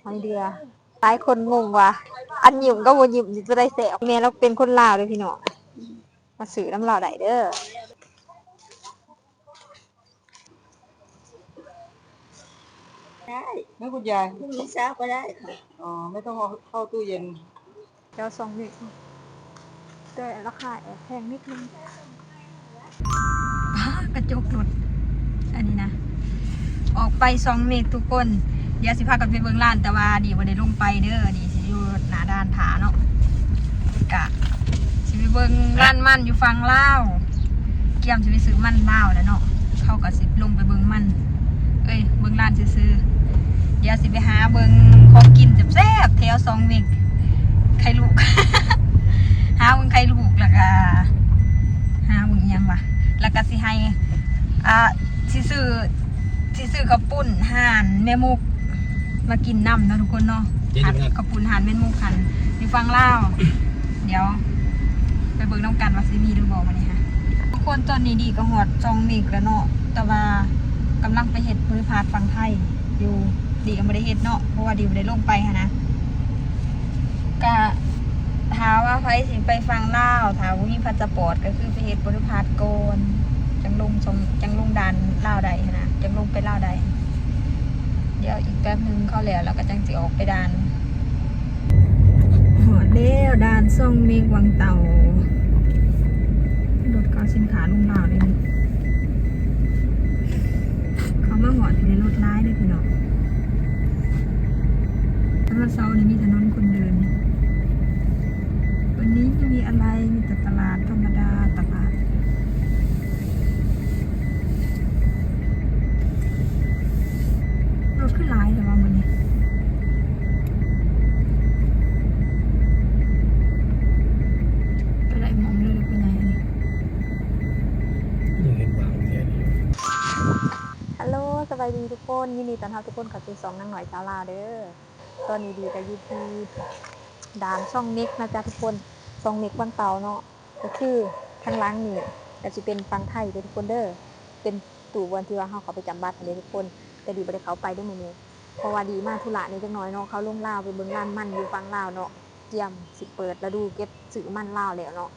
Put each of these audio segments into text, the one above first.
ຫອຍເດືອ. ຫຼາຍຄົນງົງວ່າ ອັນຍິ້ມກັບບໍ່ຍິ້ມຊິໂຕໃດແຊບ. ແມ່ລາວເປັນຄົນລາວເດີພີ່ນ້ອງ ມາຊື້ນຳລາວໄດ້ເດີ. ໄດ້ ນະຄຸນຍາຍ? ພລຸ່ງນີ້ເຊົ້າກໍໄດ້. ອໍ ໄມ່ຕ້ອງເອົາເຂົ້າຕູ້ເຢັນ. ແຖວຊ່ອງເມັກ ແຕ່ລາຄາແອບແພງນິດໜຶ່ງ. ປ້າ ກະຈົກລົດ ອັນນີ້ນະ ອອກໄປຊ່ອງເມັກທຸກຄົນ. ດຽວຊິພາກັນໄປເບິ່ງຮ້ານ ແຕ່ວ່າດີບໍ່ໄດ້ລົງໄປເດີ. ດີຊິຢູ່ໜ້າດ່ານຖ້າເນາະ ກະຊິໄປເບິ່ງຮ້ານມັນຢູ່ຝັ່ງລາວ. ກຽມຊິໄປຊື້ມັນລາວແຫຼະເນາະ. ເຮົາກໍຊິລົງໄປເບິ່ງມັນ ເອີຍ ເບິ່ງຮ້ານຊື່ໆ. ດຽວຊິໄປຫາເບິ່ງຂອງກິນແຊບໆ ແຖວຊ່ອງເມັກ ໄຂ່ລູກ ຫາເບິ່ງໄຂ່ລູກ ແລ້ວກະຫາເບິ່ງອີ່ຫຍັງວະ ແລ້ວກະຊິໃຫ້ ອ່າ ຊິຊື້ ຊິຊື້ເຂົ້າປຸ້ນຮ້ານແມ່ມຸກ ມາກິນນຳເນາະທຸກຄົນເນາະ. ຮ້ານເຂົ້າປຸ້ນຮ້ານແມ່ມຸກຫັ້ນ ຢູ່ຝັ່ງລາວ. ດຽວໄປເບິ່ງນຳກັນວ່າຊິມີຫຼືບໍ່ມື້ນີ້ຫັ້ນ. ທຸກຄົນ ຕອນນີ້ດີກໍຮອດຊ່ອງເມັກແລ້ວເນາະ ແຕ່ວ່າກຳລັງໄປເຮັດບໍລິພາດຝັ່ງໄທຢູ່. ດີກໍບໍ່ໄດ້ເຮັດເນາະ ເພາະວ່າດີບໍ່ໄດ້ລົງໄປຫັ້ນນະ. ກະຖ້າວ່າໃຜຊິໄປຝັ່ງລາວ ຖ້າບໍ່ມີພາສປອດ ກໍຄືໄປເຮັດບໍລິພາດກ່ອນ ຈັ່ງລົງຊ່ອງ ຈັ່ງລົງດ່ານລາວໄດ້ຫັ້ນນະ ຈັ່ງລົງໄປລາວໄດ້. ດຽວອີກແປັບໜຶ່ງເຂົາແລ້ວ ແລ້ວກໍຈັ່ງຊິອອກໄປດ່ານ. ຮອດແລ້ວດ່ານຊ່ອງເມັກວັງເຕົ່າ. ລົດເຂົາສິນຄ້າລົງລາວເດ້ນີ້. ເຂົ້າມາຮອດນີ້ລົດຫຼາຍເດ້ພີ່ນ້ອງ. ຕອນວັນເສົານີ້ມີຖະໜົນຄົນເດີນ. ວັນນີ້ໄມ່ມີອະໄລ ມີແຕ່ຕະຫຼາດທຳມະດາ ຕະຫຼາດ ລົດຄືຫຼາຍແທ້ວ່າມື້ນີ້. ໄປໄດ້ໝ່ອງເລີຍເລີຍ ເປັນຫຍັງອັນນີ້ ຍັງເຫັນບາງເທື່ອນີ້. ຮັລໂຫຼ ສະບາຍດີທຸກຄົນ ຍິນດີຕ້ອນຮັບທຸກຄົນເຂົ້າສູ່ຊ່ອງນາງນ້ອຍສາວລາວເດີ. ຕອນນີ້ດີກໍຢູ່ທີ່ດ່ານຊ່ອງເມັກນະຈ໊ະທຸກຄົນ ຊ່ອງເມັກວັງເຕົ່າເນາະ. ກໍຄືທາງຫຼັງນີ້ກໍຊິເປັນຝັ່ງໄທເດີທຸກຄົນເດີ ເປັນຕູ້ບ່ອນທີ່ວ່າເຮົາເຂົ້າໄປຈຳບັດຫັ້ນເດ້ທຸກຄົນ. ແຕ່ດີບໍ່ໄດ້ເຂົ້າໄປເດ້ມື້ນີ້ ເພາະວ່າດີມາທຸລະແດ່ຈັກໜ້ອຍເນາະ ເຂົາລົງລາວໄປເບິ່ງລານມັນຢູ່ຝັ່ງລາວເນາະ ກຽມຊິເປີດລະດູເກັບຊື້ມັນລາວແລ້ວເນາະ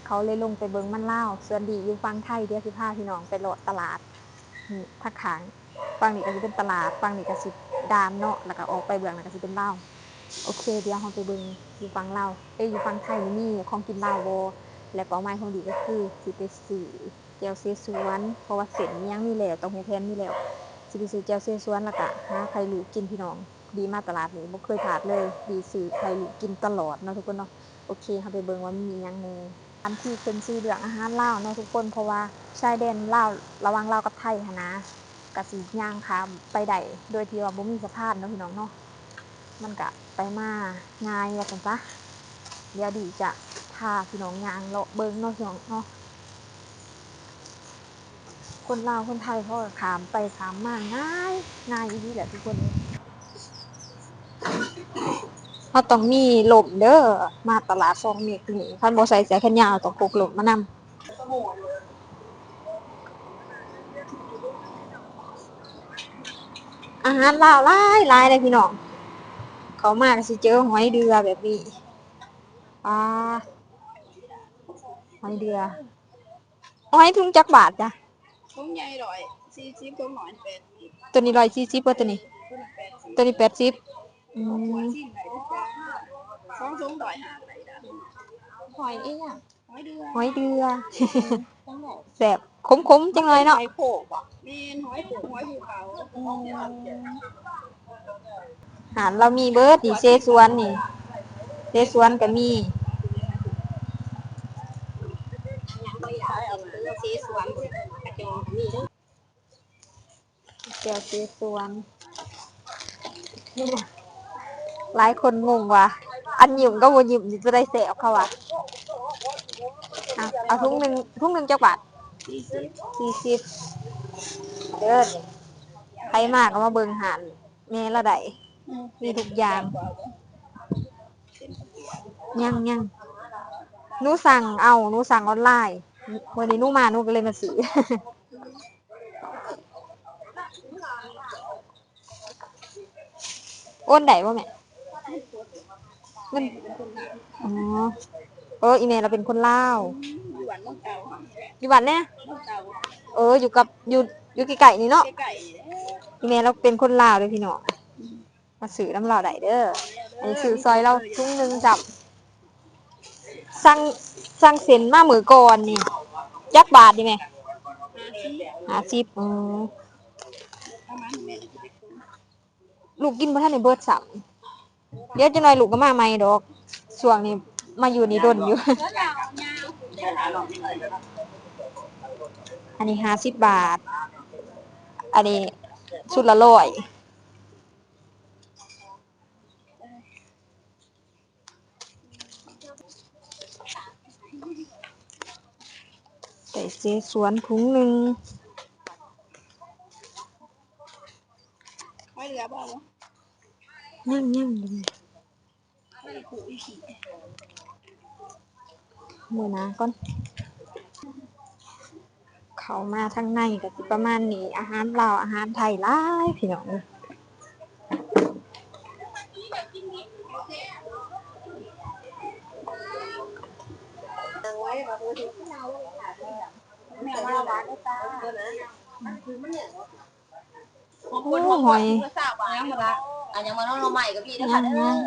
ເຂົາເລີຍລົງໄປເບິ່ງມັນລາວ. ສ່ວນດີຢູ່ຝັ່ງໄທ ດຽວຊິພາພີ່ນ້ອງໄປເລາະຕະຫຼາດ ນີ້ທາງຂ້າງ ຝັ່ງນີ້ກໍຊິເປັນຕະຫຼາດ ຝັ່ງນີ້ກໍຊິດ່ານເນາະ ແລ້ວກໍອອກໄປເບື້ອງນັ້ນກໍຊິເປັນລາວ. ໂອເຄ ດຽວເຮົາໄປເບິ່ງຢູ່ຝັ່ງລາວ ເອີຍ ຢູ່ຝັ່ງໄທນີ້ມີຂອງກິນລາວບໍ່ ແລະເປົ້າໝາຍຂອງດີກໍຄືຊິໄປຊື້ແຈ່ວເຊຊວນ ເພາະວ່າເສັ້ນຫຍັງມີແລ້ວ ເຕົ້າຫູ້ແຜ່ນມີແລ້ວ ຊິໄປຊື້ແຈ່ວເຊຊວນ ແລ້ວກໍຫາໄຂ່ລູກກິນພີ່ນ້ອງ. ດີມາຕະຫຼາດນີ້ບໍ່ເຄີຍພາດເລີຍ ດີຊື້ໄຂ່ລູກກິນຕະຫຼອດເນາະທຸກຄົນເນາະ. ໂອເຄ ເຮົາໄປເບິ່ງວ່າມີອີ່ຫຍັງແດ່. ອັນທີ່ຂຶ້ນຊື່ເລື່ອງອາຫານລາວເນາະທຸກຄົນ ເພາະວ່າຊາຍແດນລາວ ລະຫວ່າງລາວກັບໄທຫັ້ນນະ ກະຊິຍ່າງຂ້າມໄປໄດ້ໂດຍທີ່ວ່າບໍ່ມີສະພານເນາະພີ່ນ້ອງເນາະ ມັນກະໄປມາງ່າຍວ່າຊັ້ນຊະ. ດຽວດີຈະພາພີ່ນ້ອງຍ່າງເລາະເບິ່ງເນາະພີ່ນ້ອງເນາະ. ຄົນລາວຄົນໄທເຂົາກໍຂ້າມໄປຂ້າມມາງ່າຍ ງ່າຍອີ່ຫຼີແຫຼະທຸກຄົນ. ເຮົາຕ້ອງມີລົມເດີ ມາຕະຫຼາດຊ່ອງເມັກນີ້ ຄັນບໍ່ໃສ່ເສື້ອແຂນຍາວຕ້ອງພົກລົມມານຳ. ອາຫານລາວຫຼາຍໆເດ້ພີ່ນ້ອງ ເຂົ້າມາກໍຊິເຈີຫອຍເດື່ອແບບນີ້. ປາ ຫອຍເດື່ອ. ຫອຍທຸງຈັກບາດຈະ? ຖົງໃຫຍ່ຮ້ອຍສີ່ສິບ ຖົງນ້ອຍແປດສິບ. ໂຕນີ້ຮ້ອຍສີ່ສິບບໍ່ໂຕນີ້? ໂຕນີ້ແປດສິບ. ອືມ ສອງຖົງຮ້ອຍຫ້າໄດ້ດາ. ຫອຍອີ່ຫຍັງ? ຫອຍເດື່ອ ຫອຍເດື່ອ ແຊບ ຂົມໆ ຈັກໜ້ອຍເນາະ. ຫອຍໂພກບໍ່? ແມ່ນ ຫອຍໂພກ ຫອຍພູເຂົາ. ອືມ ຮ້ານລາວມີເບິດນີ້ ເຊຊວນນີ້ ເຊຊວນກໍມີ ເຊຊວນ ແຈ່ວເຊຊວນ. ຫຼາຍຄົນງົງວ່າ ອັນຍິ້ມກັບບໍ່ຍິ້ມນີ້ໂຕໃດແຊບ ເຂົາວ່າ. ເອົາ ເອົາຖົງໜຶ່ງ ຖົງໜຶ່ງຈັກບາດ? ສີ່ສິບ ສີ່ສິບ. ເດີ ໃຜມາກໍມາເບິ່ງຮ້ານແມ່ລາວໄດ້ ອືມ ມີທຸກຢ່າງ. ຍັງ ຍັງ ໜູສັ່ງເອົາ ໜູສັ່ງອອນລາຍ ມື້ນີ້ໜູມາ ໜູກໍເລີຍມາຊື້. ໂອນໄດ້ບໍ່ແມ່? ມັນ ອໍ ເອີ ອີ່ແມ່ລາວເປັນຄົນລາວ ຢູ່ບ້ານເມືອງເກົ່າ ຢູ່ບ້ານແນ? ເມືອງເກົ່າ ເອີ ຢູ່ກັບ ຢູ່ ຢູ່ໃກ້ໆນີ້ເນາະ ໃກ້ໆນີ້ແຫຼະ ອີ່ແມ່ລາວເປັນຄົນລາວເດີພີ່ນ້ອງ ມາຊື້ນຳລາວໄດ້ເດີ ອັນນີ້ຊື້ຊ່ອຍລາວຖົງໜຶ່ງຊ້ຳ ສັ່ງ ສັ່ງເສັ້ນມາມື້ກ່ອນນີ້ ຈັກບາດນີ້ແມ່? ຫ້າສິບ ຫ້າສິບ ອືມ ປະມານນີ້ແມ່ ລູກກິນບໍ່ທັນໄດ້ເບິດຊ້ຳ ດຽວຈັກໜ່ອຍລູກກໍມາໃໝ່ດອກ ຊ່ວງນີ້ມາຢູ່ນີ້ດົນຢູ່ ອັນນີ້ຫ້າສິບບາດ ອັນນີ້ຊຸດລະຮ້ອຍ ໄດ້ເສສວນຖົງໜຶ່ງ ຫອຍເຫຼືອບໍ່? ຍັງ ຍັງຢູ່ ມື້ໜ້າກ່ອນ ເຂົ້າມາທາງໃນກໍຊິປະມານນີ້ ອາຫານລາວ ອາຫານໄທຫຼາຍພີ່ນ້ອງເອີຍ. ໂອ້ ຫອຍ ອັນຫຍັງມາເນາະ ໜໍ່ໄມ້ກັບພີ້ເດີ ຍັງ ຍັງ.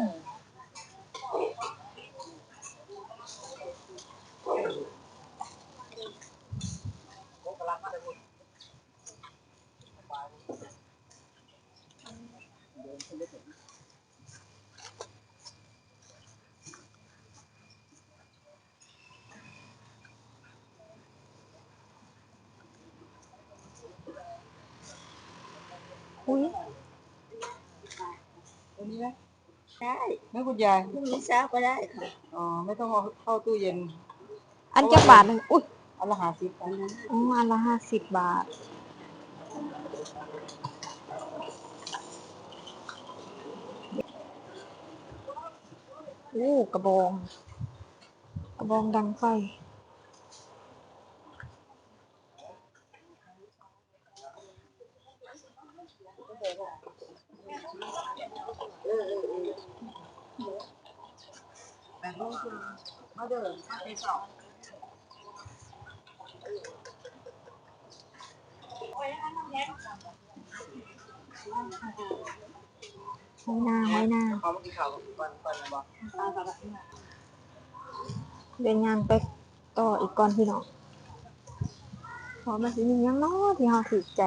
ໄດ້ ແມ່ນຄຸນຍາຍ ພລຸ່ງນີ້ເຊົ້າກໍໄດ້ຄ່ະ. ອໍ ແມ່ຕ້ອງເອົາເຂົ້າຕູ້ເຢັນ. ອັນຈັກບາດໜຶ່ງ? ອຸ້ຍ ອັນລະຫ້າສິບ ອັນນັ້ນ ອໍ ອັນລະຫ້າສິບບາດ. ໂອ້ ກະບອງ ກະບອງດັງໄຟ. ໄຫນາ ໄຫນາ ເດີນຍ່າງໄປຕໍ່ອີກກ່ອນພີ່ນ້ອງ ເພາະມັນຊິມີຫຍັງເນາະທີ່ເຮົາຖືກໃຈ.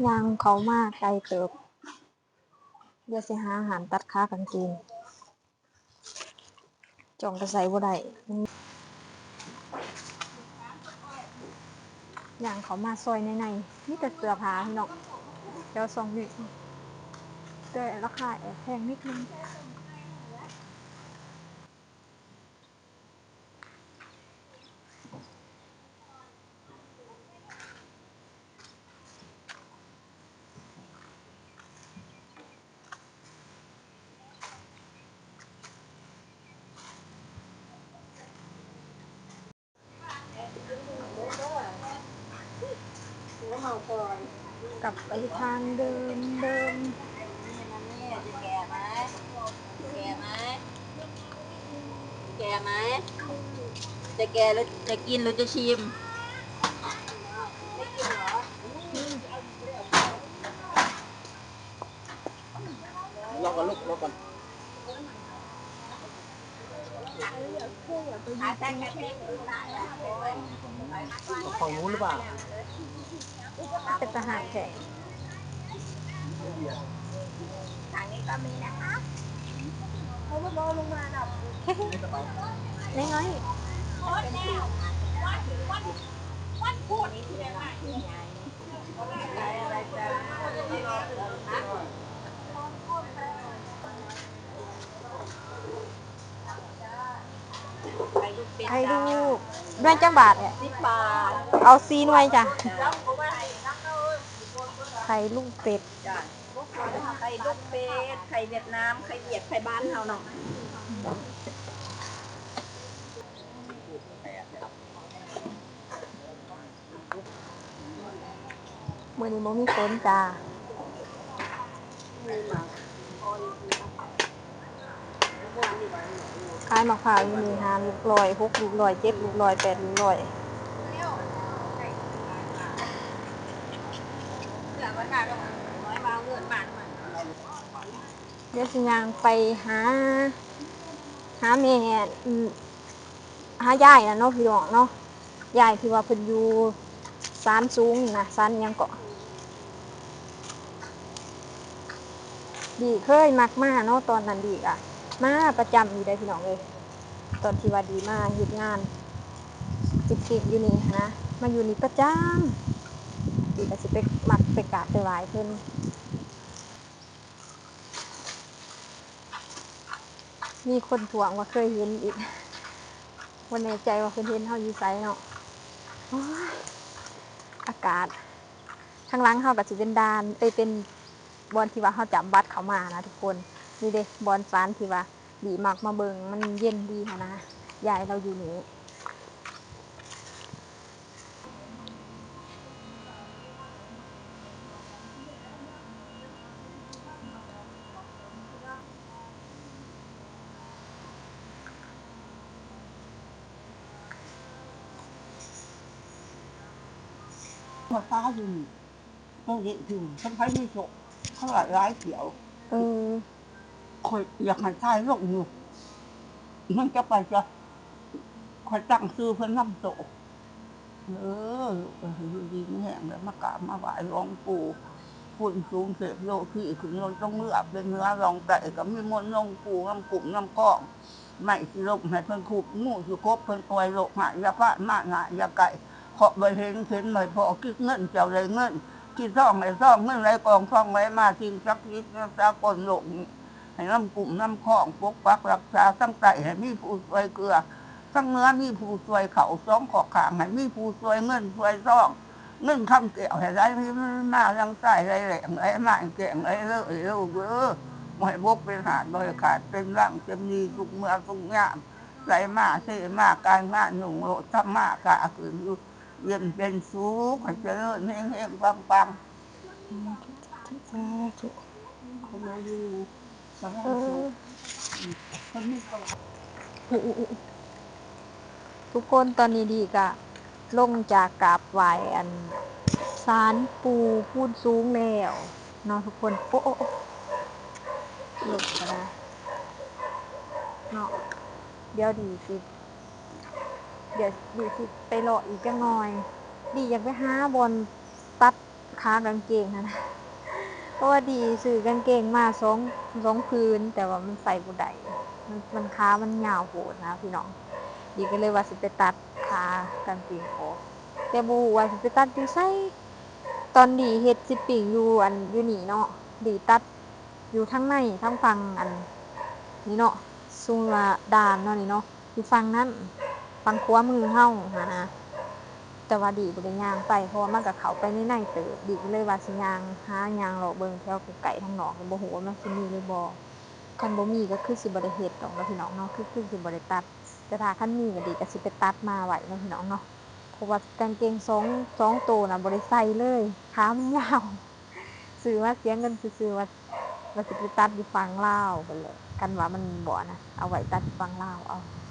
ຍ່າງເຂົ້າມາໄກເຕີບ ດຽວຊິຫາຮ້ານຕັດຂາກາງເກງ. ຈ້ອງກະໃສ່ບໍ່ໄດ້ ຍ່າງເຂົ້າມາຊອຍໃນໆ ມີແຕ່ເສື້ອຜ້າພີ່ນ້ອງ ແຖວຊ່ອງນີ້ ແຕ່ລາຄາແອບແພງນິດໜຶ່ງ. ກັບໄປທາງເດີມໆ. ແກ່ໄໝ? ແກ່ໄໝ? ຈະແກ່ຫຼືຈະກິນຫຼືຈະຊິມ? ລອກກ່ອນລູກ ລອກກ່ອນ. ຂອງໜູຫຼືເປົ່າ? ເປັນຕາຫາກແທ້. ທາງນີ້ກໍມີນະຄະ. ນ້ອຍໆ. ໄຂ່ລູກ ໜ່ວຍຈັກບາດເອື້ອຍ? ສິບບາດ. ເອົາສີ່ໜ່ວຍຈ້ະ. ໄຂ່ລູກເປັດ. ໄຂ່ລູກເປັດ ໄຂ່ຫວຽດນາມ ໄຂ່ຫວຽດ ໄຂ່ບ້ານເຮົາເນາະ. ມື້ນີ້ບໍ່ມີຝົນຈ້າ. ຂາຍໝາກພ້າວຢູ່ນີ້ ຫ້າລູກຮ້ອຍ ຫົກລູກຮ້ອຍ ເຈັດລູກຮ້ອຍ ແປດລູກຮ້ອຍ. ດຽວຊິຍ່າງໄປຫາ ຫາແມ່ ອືມ ຫາຍາຍນະເນາະ ພີ່ນ້ອງເນາະ. ຍາຍທີ່ວ່າເພິ່ນຢູ່ສານສູງນີ້ນະ ສານຫຍັງເກາະ. ດີເຄີຍມັກມາເນາະ ຕອນນັ້ນດີກະມາປະຈຳຢູ່ເດ້ພີ່ນ້ອງເອີຍ. ຕອນທີ່ວ່າດີມາເຮັດງານຈິບຊິບຢູ່ນີ້ຫັ້ນນະ ມາຢູ່ນີ້ປະຈຳ ດີກະຊິໄປມັກໄປກາບໄປໄຫວ້ເພິ່ນ. ມີຄົນທ້ວງວ່າເຄີຍເຫັນອີກ ບໍ່ແນ່ໃຈວ່າເພິ່ນເຫັນເຮົາຢູ່ໃສເນາະ. ໂອ້ຍ ອາກາດ ທາງຫຼັງເຮົາກໍຊິເປັນດ່ານ ເອີຍ ເປັນບ່ອນທີ່ວ່າເຮົາຈັບບັດເຂົ້າມານະທຸກຄົນ. ນີ້ເດ້ ບ່ອນສານທີ່ວ່າດີມັກມາເບິ່ງ ມັນເຢັນດີຫັ້ນນະ ຍາຍລາວຢູ່ນີ້. ພາສາຢູ່ນີ້ ໂຕເລກຢູ່ ຄັນໃຜມີໂຊກ ເຂົາຫຼາຍໆ ຂຽວ. ເອີ ຂ້ອຍຢາກໃຫ້ຖ່າຍລົງຢູ່ ມັນຈະໄປຈະ ຂ້ອຍຕັ້ງຊື່ເພິ່ນນຳໂຕ. ເອີ ລູກເອີຍ ຢູ່ດີມີແຮງ ແລ້ວມາກາບມາໄຫວ້ຫຼວງປູ່ ພຸ້ນສູງເທບໂລຄີ ຂຶ້ນລົງຕົງເຮືອ ເປັນເຮືອລ່ອງໃຕ້ ກໍມີມົນຫຼວງປູ່ນຳຄຸ້ມນຳຄອງ. ໄມ້ຊິລົ້ມໃຫ້ເພິ່ນຄຸບ ງູຊິຂົບເພິ່ນຕ່ອຍ ໂລກຮ້າຍຢ່າຜ່ານມາໜ້າຢ່າໃກ້ ເຄາະບໍ່ເຫັນເຂັນບໍ່ພໍ ກິດເງິນເຈົ້າໄດ້ເງິນ ກິດທອງໄດ້ທອງ ເງິນໄຫຼກອງທອງໄຫຼມາ ສິ່ງສັກສິດໃນສາກົນໂລກນີ້ ໃຫ້ນຳຄຸ້ມນຳຄອງ ປົກປັກຮັກສາ ທັງໃຕ້ໃຫ້ມີຜູ້ຊ່ວຍເກືອ ທັງເໜືອມີຜູ້ຊ່ວຍເຂົ້າ ສອງຂອກຂ້າງໃຫ້ມີຜູ້ຊ່ວຍເງິນຊ່ວຍທອງ ເງິນຄຳແກ້ວໃຫ້ໄຫຼມາ ດັ່ງຊາຍໄຫຼແຫຼງໄຫຼມາ ແກ້ງໄຫຼເລີຍ ເອີ ບໍ່ໃຫ້ບົກເປັນຫາດ ບໍ່ໃຫ້ຂາດເປັນລັງ ເຕັມດີທຸກເມື່ອທຸກຍາມ ໄຫຼມາເຊມາ ການງານຮຸ່ງໂລດ ທຳມາຄ້າຂຶ້ນຢູ່ ເຢັນເປັນສຸກ ໃຫ້ຈະເລີນເຮັງໆ ປັງໆ. ສາທຸ ສາທຸ ເອີ ທຸກຄົນ ຕອນນີ້ດີກະລົງຈາກກາບໄຫວ້ອັນສານປູ່ພູນສູງແລ້ວເນາະທຸກຄົນ. ໂອ້ ໂອ້ ໂອ້ ລົງກະໄດ້ເນາະ. ດຽວດີຊິ ດຽວດີຊິໄປເລາະອີກຈັກໜ່ອຍ ດີຢາກໄປຫາບ່ອນຕັດ ຂາກາງເກງຫັ້ນນະ ເພາະວ່າດີຊື້ກາງເກງມາສອງ ສອງຜືນ ແຕ່ວ່າມັນໃສ່ບໍ່ໄດ້ ມັນ ມັນຂາມັນຍາວໂພດນະພີ່ນ້ອງ. ດີກໍເລີຍວ່າຊິໄປຕັດຂາກາງເກງອອກ ແຕ່ບໍ່ຮູ້ວ່າຊິໄປຕັດຢູ່ໃສ. ຕອນດີເຮັດຊິດປິງຢູ່ອັນ ຢູ່ນີ້ເນາະ ດີຕັດຢູ່ທາງໃນ ທາງຝັ່ງອັນນີ້ເນາະ ຊຸມວ່າດ່ານເນາະນີ້ເນາະ. ຢູ່ຝັ່ງນັ້ນ ຝັ່ງຂວາມືເຮົາຫັ້ນນະ ແຕ່ວ່າດີບໍ່ໄດ້ຍ່າງໄປ ເພາະວ່າມັນກໍເຂົ້າໄປໃນໃນເຕີບ. ດີກໍເລີຍວ່າຊິຍ່າງຫາຍ່າງເລາະເບິ່ງແຖວໃກ້ໆທາງນອກ ກໍບໍ່ຮູ້ວ່າມັນຊິມີຫຼືບໍ່. ຄັນບໍ່ມີກໍຄືຊິບໍ່ໄດ້ເຮັດດອກເນາະພີ່ນ້ອງເນາະ ຄື ຄືຊິບໍ່ໄດ້ຕັດ. ແຕ່ຖ້າຄັນມີກໍດີກໍຊິໄປຕັດມາໄວ້ເນາະພີ່ນ້ອງເນາະ ເພາະວ່າກາງເກງສອງ ສອງໂຕນະບໍ່ໄດ້ໃສ່ເລີຍ ຂາມັນຍາວ. ຊື້ມາເສຍເງິນຊື່ໆ ວ່າ ວ່າຊິໄປຕັດຢູ່ຝັ່ງລາວພຸ້ນແຫຼະ ຄັນວ່າມັນບໍ່ນະ ເອົາໄວ້ຕັດຢູ່ຝັ່ງລາວເອົາ.